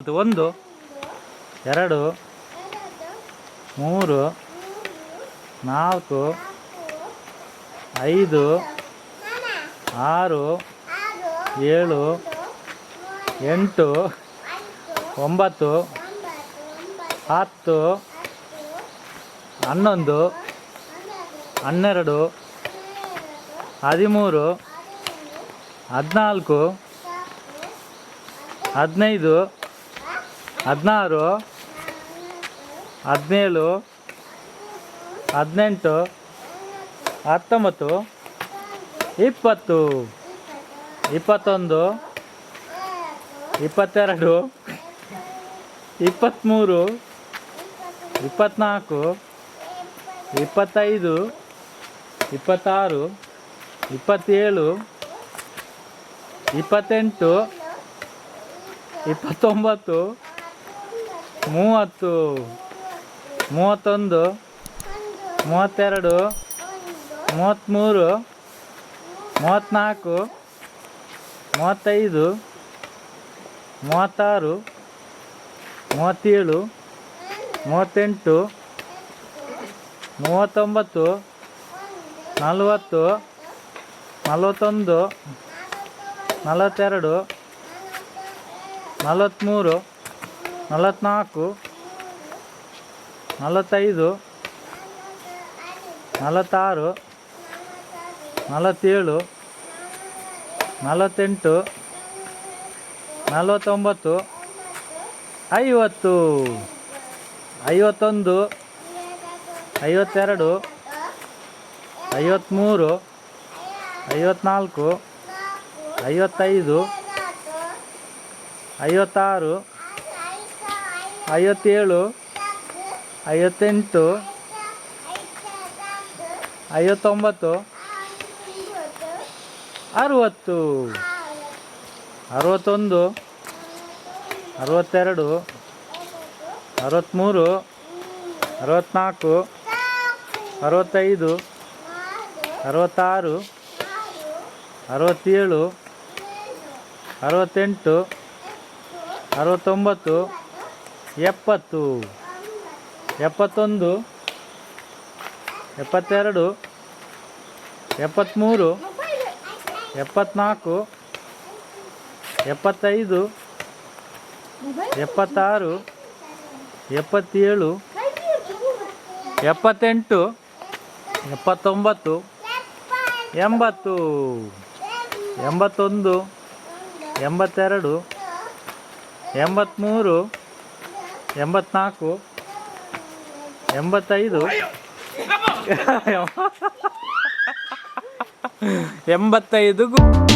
ಒಂದು, ಎರಡು, ಮೂರು, ನಾಲ್ಕು, ಐದು, ಆರು, ಏಳು, ಎಂಟು, ಒಂಬತ್ತು, 10, 11, 12, 13, 14, 15, 16, 17, 18, 19, 20, 21, 22, 23, 24, 25, 26, 27, 28, 29, 30, 31, 32, 33, 34, 35, 36, 37, 38, 39, 40, 41, 42, 43, 44, 45, 46, 47, 48, 49, 50, 51, 52, 53, 54, 55, 56, 57, 58, 59, 60, 61, 62, 63, 64, 65, 66, 67, 68, 69, 70, 71, 72, 73, 74, 75, 76, 77, 78, 79, 80, 81, 82, 83, 84, 85, 85.